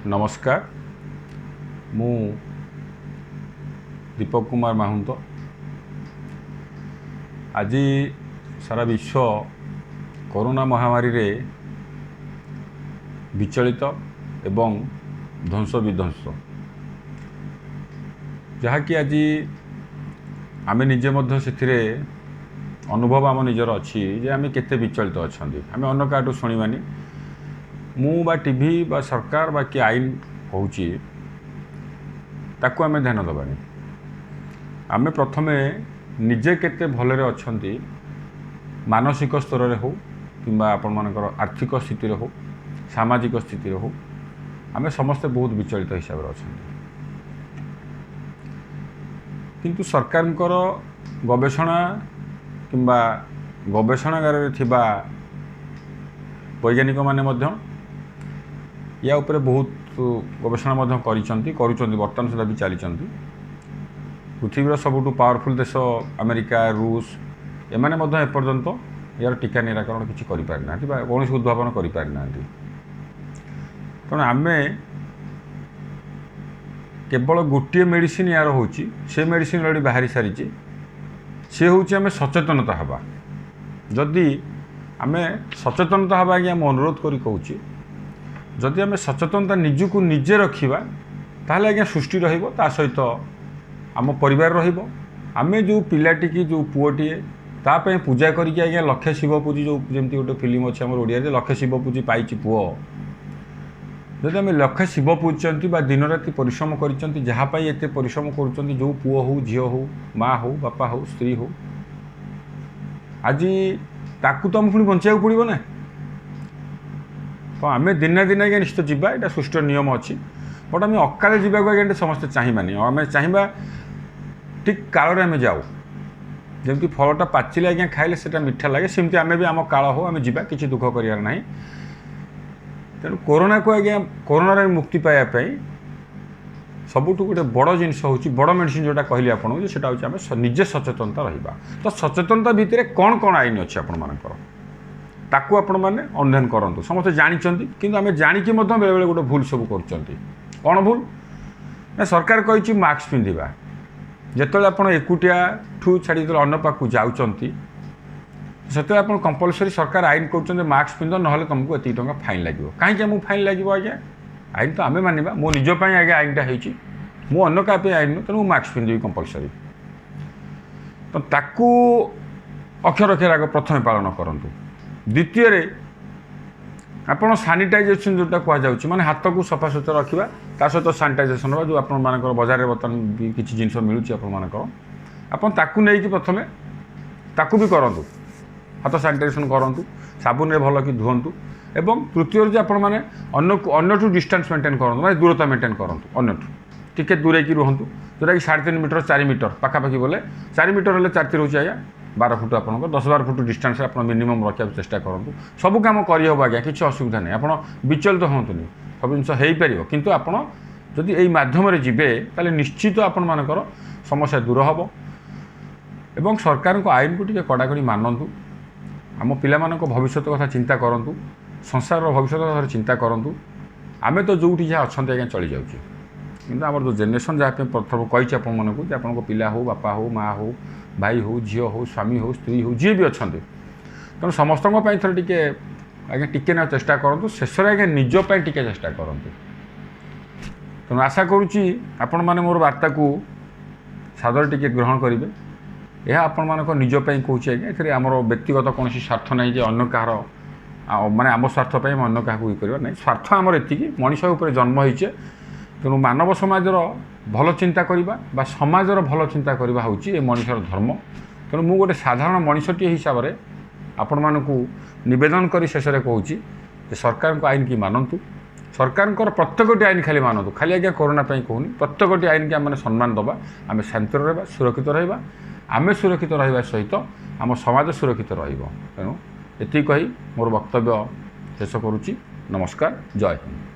ନମସ୍କାର, ମୁଁ ଦୀପକ କୁମାର ମାହୁନ୍ତ। ଆଜି ସାରା ବିଶ୍ୱ କରୋନା ମହାମାରୀରେ ବିଚଳିତ ଏବଂ ଧ୍ୱଂସ ବିଧ୍ୱଂସ, ଯାହାକି ଆଜି ଆମେ ନିଜେ ମଧ୍ୟ ସେଥିରେ ଅନୁଭବ ଆମ ନିଜର ଅଛି ଯେ ଆମେ କେତେ ବିଚଳିତ ଅଛନ୍ତି। ଆମେ ଅନ୍ୟ କାହାଠୁ ଶୁଣିବାନି, ମୁଁ ବା ଟିଭି ବା ସରକାର ବା କି ଆଇନ କହୁଛି ତାକୁ ଆମେ ଧ୍ୟାନ ଦେବାନି। ଆମେ ପ୍ରଥମେ ନିଜେ କେତେ ଭଲରେ ଅଛନ୍ତି, ମାନସିକ ସ୍ତରରେ ହେଉ କିମ୍ବା ଆପଣମାନଙ୍କର ଆର୍ଥିକ ସ୍ଥିତିରେ ହେଉ, ସାମାଜିକ ସ୍ଥିତିରେ ହେଉ, ଆମେ ସମସ୍ତେ ବହୁତ ବିଚଳିତ ହିସାବରେ ଅଛନ୍ତି। କିନ୍ତୁ ସରକାରଙ୍କର ଗବେଷଣା କିମ୍ବା ଗବେଷଣାଗାରରେ ଥିବା ବୈଜ୍ଞାନିକମାନେ ମଧ୍ୟ ୟା ଉପରେ ବହୁତ ଗବେଷଣା ମଧ୍ୟ କରିଛନ୍ତି, କରୁଛନ୍ତି, ବର୍ତ୍ତମାନ ସୁଦ୍ଧା ବି ଚାଲିଛନ୍ତି। ପୃଥିବୀର ସବୁଠୁ ପାୱାରଫୁଲ୍ ଦେଶ ଆମେରିକା, ରୁଷ, ଏମାନେ ମଧ୍ୟ ଏପର୍ଯ୍ୟନ୍ତ ଏହାର ଟୀକା ନିରାକରଣ କିଛି କରିପାରିନାହାନ୍ତି ବା କୌଣସି ଉଦ୍ଭାବନ କରିପାରିନାହାନ୍ତି। ତେଣୁ ଆମେ କେବଳ ଗୋଟିଏ ମେଡ଼ିସିନ୍ ଏହାର ହେଉଛି, ସେ ମେଡ଼ିସିନ୍ ଅଲରେଡ଼ି ବାହାରି ସାରିଛି, ସେ ହେଉଛି ଆମେ ସଚେତନତା ହେବା। ଯଦି ଆମେ ସଚେତନତା ହେବା ଆଜ୍ଞା, ମୁଁ ଅନୁରୋଧ କରି କହୁଛି, ଯଦି ଆମେ ସଚେତନତା ନିଜକୁ ନିଜେ ରଖିବା ତାହେଲେ ଆଜ୍ଞା ସୃଷ୍ଟି ରହିବ, ତା ସହିତ ଆମ ପରିବାର ରହିବ। ଆମେ ଯେଉଁ ପିଲାଟିକି, ଯେଉଁ ପୁଅଟିଏ ତା ପାଇଁ ପୂଜା କରିକି ଆଜ୍ଞା ଲକ୍ଷେ ଶିବ ପୂଜି, ଯେଉଁ ଯେମିତି ଗୋଟେ ଫିଲ୍ମ ଅଛି ଆମର ଓଡ଼ିଆରେ, ଲକ୍ଷେ ଶିବ ପୂଜି ପାଇଛି ପୁଅ, ଯଦି ଆମେ ଲକ୍ଷେ ଶିବ ପୂଜିଛନ୍ତି ବା ଦିନରାତି ପରିଶ୍ରମ କରିଛନ୍ତି, ଯାହା ପାଇଁ ଏତେ ପରିଶ୍ରମ କରୁଛନ୍ତି, ଯେଉଁ ପୁଅ ହେଉ, ଝିଅ ହେଉ, ମା ହେଉ, ବାପା ହେଉ, ସ୍ତ୍ରୀ ହେଉ, ଆଜି ତାକୁ ତ ଆମକୁ ପୁଣି ବଞ୍ଚାଇବାକୁ ପଡ଼ିବ ନା। ତ ଆମେ ଦିନେ ଦିନେ ଆଜ୍ଞା ନିଶ୍ଚିତ ଯିବା, ଏଇଟା ସୃଷ୍ଟିର ନିୟମ ଅଛି। ବଟ୍ ଆମେ ଅକାଳେ ଯିବାକୁ ଆଜ୍ଞା ସମସ୍ତେ ଚାହିଁବାନି, ଆମେ ଚାହିଁବା ଠିକ୍ କାଳରେ ଆମେ ଯାଉ। ଯେମିତି ଫଳଟା ପାଚିଲେ ଆଜ୍ଞା ଖାଇଲେ ସେଇଟା ମିଠା ଲାଗେ, ସେମିତି ଆମେ ବି ଆମ କାଳ ହେଉ ଆମେ ଯିବା, କିଛି ଦୁଃଖ କରିବାର ନାହିଁ। ତେଣୁ କରୋନାକୁ ଆଜ୍ଞା, କରୋନାରେ ମୁକ୍ତି ପାଇବା ପାଇଁ ସବୁଠୁ ଗୋଟେ ବଡ଼ ଜିନିଷ ହେଉଛି, ବଡ଼ ମେଡ଼ିସିନ୍ ଯେଉଁଟା କହିଲି ଆପଣଙ୍କୁ, ଯେ ସେଇଟା ହେଉଛି ଆମେ ନିଜେ ସଚେତନତା ରହିବା। ତ ସଚେତନତା ଭିତରେ କ'ଣ କ'ଣ ଆଇନ ଅଛି ଆପଣମାନଙ୍କର, ତାକୁ ଆପଣମାନେ ଅନୁଧ୍ୟାନ କରନ୍ତୁ। ସମସ୍ତେ ଜାଣିଛନ୍ତି, କିନ୍ତୁ ଆମେ ଜାଣିକି ମଧ୍ୟ ବେଳେବେଳେ ଗୋଟେ ଭୁଲ ସବୁ କରୁଛନ୍ତି। କ'ଣ ଭୁଲ ନା, ସରକାର କହିଛି ମାସ୍କ ପିନ୍ଧିବା। ଯେତେବେଳେ ଆପଣ ଏକୁଟିଆଠୁ ଛାଡ଼ି ଯେତେବେଳେ ଅନ୍ୟ ପାଖକୁ ଯାଉଛନ୍ତି, ସେତେବେଳେ ଆପଣ କମ୍ପଲସରି ସରକାର ଆଇନ କରୁଛନ୍ତି ମାସ୍କ ପିନ୍ଧ, ନହେଲେ ତୁମକୁ ଏତିକି ଟଙ୍କା ଫାଇନ୍ ଲାଗିବ। କାହିଁକି ଆମକୁ ଫାଇନ୍ ଲାଗିବ ଆଜ୍ଞା? ଆଇନ ତ ଆମେ ମାନିବା, ମୋ ନିଜ ପାଇଁ ଆଜ୍ଞା ଆଇନଟା ହେଇଛି, ମୁଁ ଅନ୍ୟ କାହା ପାଇଁ ଆଇନ ନୁହଁ, ତେଣୁ ମୁଁ ମାସ୍କ ପିନ୍ଧିବି କମ୍ପଲସରି। ତ ତାକୁ ଅକ୍ଷର ଅକ୍ଷର ଆଗ ପ୍ରଥମେ ପାଳନ କରନ୍ତୁ। ଦ୍ୱିତୀୟରେ ଆପଣ ସାନିଟାଇଜେସନ୍ ଯେଉଁଟା କୁହାଯାଉଛି, ମାନେ ହାତକୁ ସଫାସୁତୁରା ରଖିବା, ତା ସହିତ ସାନିଟାଇଜେସନ୍ ହେବା, ଯେଉଁ ଆପଣମାନଙ୍କର ବଜାରରେ ବର୍ତ୍ତମାନ ବି କିଛି ଜିନିଷ ମିଳୁଛି ଆପଣମାନଙ୍କର, ଆପଣ ତାକୁ ନେଇକି ପ୍ରଥମେ ତାକୁ ବି କରନ୍ତୁ, ହାତ ସାନିଟାଇଜେସନ୍ କରନ୍ତୁ, ସାବୁନରେ ଭଲ କି ଧୁଅନ୍ତୁ। ଏବଂ ତୃତୀୟରେ ଯେ ଆପଣମାନେ ଅନ୍ୟଠୁ ଡିଷ୍ଟାନ୍ସ ମେଣ୍ଟେନ୍ କରନ୍ତୁ, ମାନେ ଦୂରତା ମେଣ୍ଟେନ୍ କରନ୍ତୁ, ଅନ୍ୟଠୁ ଟିକେ ଦୂରେଇକି ରୁହନ୍ତୁ, ଯେଉଁଟାକି 3.5 ମିଟର 4 ମିଟର ପାଖାପାଖି ବୋଲେ, 4 ମିଟର ହେଲେ 4 ରହୁଛି ଆଜ୍ଞା 12 ଫୁଟ, ଆପଣଙ୍କ 10-12 ଫୁଟ ଡିଷ୍ଟାନ୍ସରେ ଆପଣ ମିନିମମ୍ ରଖିବାକୁ ଚେଷ୍ଟା କରନ୍ତୁ। ସବୁ କାମ କରିହେବ ଆଜ୍ଞା, କିଛି ଅସୁବିଧା ନାହିଁ, ଆପଣ ବିଚଳିତ ହୁଅନ୍ତୁନି, ସବୁ ଜିନିଷ ହେଇପାରିବ। କିନ୍ତୁ ଆପଣ ଯଦି ଏଇ ମାଧ୍ୟମରେ ଯିବେ ତାହେଲେ ନିଶ୍ଚିତ ଆପଣମାନଙ୍କର ସମସ୍ୟା ଦୂର ହେବ। ଏବଂ ସରକାରଙ୍କ ଆଇନକୁ ଟିକେ କଡ଼ାକଡ଼ି ମାନନ୍ତୁ, ଆମ ପିଲାମାନଙ୍କ ଭବିଷ୍ୟତ କଥା ଚିନ୍ତା କରନ୍ତୁ, ସଂସାରର ଭବିଷ୍ୟତ କଥା ଚିନ୍ତା କରନ୍ତୁ। ଆମେ ତ ଯେଉଁଠି ଯାହା ଅଛନ୍ତି ଆଜ୍ଞା ଚଳିଯାଉଛି, କିନ୍ତୁ ଆମର ଯେଉଁ ଜେନେରେସନ୍, ଯାହା ପାଇଁ ପ୍ରଥମ କହିଛି ଆପଣମାନଙ୍କୁ ଯେ ଆପଣଙ୍କ ପିଲା ହେଉ, ବାପା ହେଉ, ମା ହେଉ, ଭାଇ ହେଉ, ଝିଅ ହେଉ, ସ୍ୱାମୀ ହେଉ, ସ୍ତ୍ରୀ ହେଉ, ଯିଏ ବି ଅଛନ୍ତି, ତେଣୁ ସମସ୍ତଙ୍କ ପାଇଁ ଥରେ ଟିକେ ଆଜ୍ଞା ଟିକେ ନା ଚେଷ୍ଟା କରନ୍ତୁ, ଶେଷରେ ଆଜ୍ଞା ନିଜ ପାଇଁ ଟିକେ ଚେଷ୍ଟା କରନ୍ତୁ। ତେଣୁ ଆଶା କରୁଛି ଆପଣମାନେ ମୋର ବାର୍ତ୍ତାକୁ ସାଦର ଟିକେ ଗ୍ରହଣ କରିବେ। ଏହା ଆପଣମାନଙ୍କ ନିଜ ପାଇଁ କହୁଛି ଆଜ୍ଞା, ଏଥିରେ ଆମର ବ୍ୟକ୍ତିଗତ କୌଣସି ସ୍ୱାର୍ଥ ନାହିଁ ଯେ ଅନ୍ୟ କାହାର, ମାନେ ଆମ ସ୍ୱାର୍ଥ ପାଇଁ ଆମେ ଅନ୍ୟ କାହାକୁ ଇଏ କରିବା ନାହିଁ। ସ୍ୱାର୍ଥ ଆମର ଏତିକି, ମଣିଷ ଉପରେ ଜନ୍ମ ହେଇଛେ, ତେଣୁ ମାନବ ସମାଜର ଭଲ ଚିନ୍ତା କରିବା ବା ସମାଜର ଭଲ ଚିନ୍ତା କରିବା ହେଉଛି ଏ ମଣିଷର ଧର୍ମ। ତେଣୁ ମୁଁ ଗୋଟେ ସାଧାରଣ ମଣିଷଟିଏ ହିସାବରେ ଆପଣମାନଙ୍କୁ ନିବେଦନ କରି ଶେଷରେ କହୁଛି ଯେ ସରକାରଙ୍କ ଆଇନ କି ମାନନ୍ତୁ, ସରକାରଙ୍କର ପ୍ରତ୍ୟେକଟି ଆଇନ ଖାଲି ମାନନ୍ତୁ, ଖାଲି ଆଜ୍ଞା କରୋନା ପାଇଁ କହୁନି, ପ୍ରତ୍ୟେକଟି ଆଇନକି ଆମେ ସମ୍ମାନ ଦେବା, ଆମେ ଶାନ୍ତିରେ ରହିବା, ସୁରକ୍ଷିତ ରହିବା। ଆମେ ସୁରକ୍ଷିତ ରହିବା ସହିତ ଆମ ସମାଜ ସୁରକ୍ଷିତ ରହିବ। ତେଣୁ ଏତିକି କହି ମୋର ବକ୍ତବ୍ୟ ଶେଷ କରୁଛି। ନମସ୍କାର, ଜୟ ହିନ୍ଦ।